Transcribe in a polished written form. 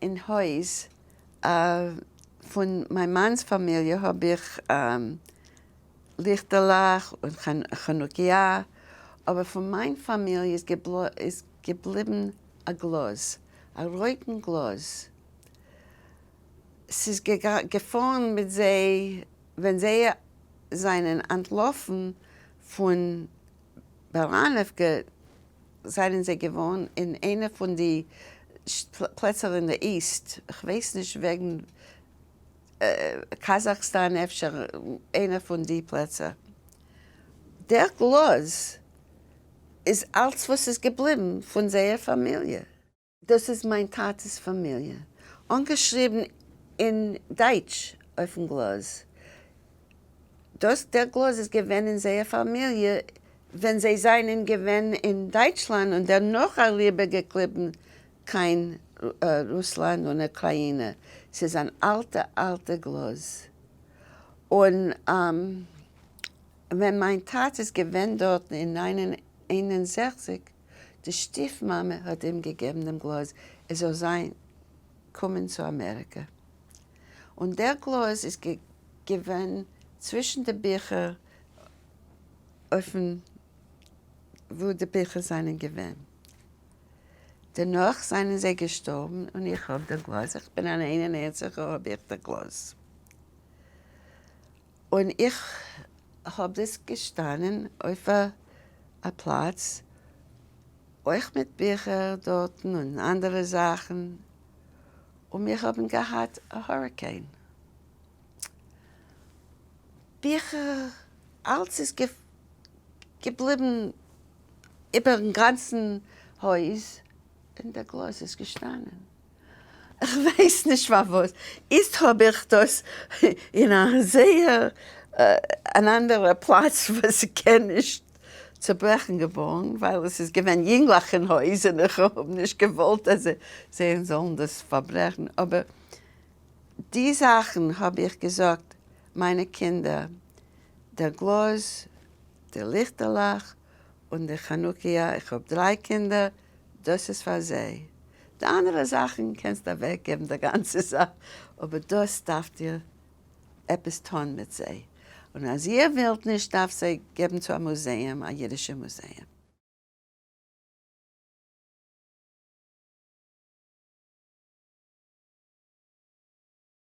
אין הויז פון מיין מאנ'ס פאמיליע האב איך ליכטעלעך און חנוכיה, אבער פון מיין פאמיליע איז געבליבן א גלאז, א רויטן גלאז. ס'איז געפארן מיט זיי ווען זיי זענען אנטלאפן פון באראנעווקע זענען זיי געווארן אין איינע פון די פלעצער אין די East, כ'ווייס נישט וועגן קאזאכסטאן אפשר איינע פון די פלעצער. דער גלאז איז אלץ וואס איז געבליבן פון זייער פאמיליע. דאס איז מיין טאטע'ס פאמיליע, אנגעשריבן אין דייטש אויפן גלאז. דאס דער גלאז איז געווען אין זייער פאמיליע ווען זיי זענען געווען אין דייטשלאנד און דערנאך אריבערגעקליבן קיין רוסלאנד און אוקראינע. ס'איז אן אלטע אלטע גלאז. און ווען מיין טאטע איז געווען דארטן אין 1961, די שטיף מאמע האט אים געגעבן דעם גלאז ער זאל זיין קומען צו אמעריקע. און דער גלאז איז געווען צווישן די ביכער אויפן וואו די ביכער זענען געווען. דערנאך זענען זיי געשטארבן און איך האב דער גלאז, איך בין אן איין און איינציגער האב איך דער גלאז. און איך האב דאס געשטאנען אויף א פלאץ, אויך מיט ביכער דארטן און אנדערע זאכן, און מיר האבן געהאט א hurricane. ביכער, אלץ איז געבליבן איבערן גאנצן הויז, און דער גלאז איז געשטאנען. כ'ווייס נישט פארוואס, איצט האב איך דאס אין א זייער אן אנדערע פלאץ וואס ס'קען נישט צוברעכן געווארן, ווייל עס איז געווען יונגלעך אין הויז און איך האב נישט געוואלט אז זיי זאלן דאס פארברעכן, אבער די זאכן האב איך געזאגט מיינע קינדער, דער גלאז, די ליכטעלעך, און די חנוכיה, איך האב דריי קינדער, דאס איז פאר זיי. די אנדערע זאכן קענסטו אוועק געבן די גאנצע זאך, אבער דאס דארפט איר עפעס טון מיט זיי, און אז איר ווילט נישט דארפט זיי געבן צו א מוזעאום, א אידישע מוזעאום.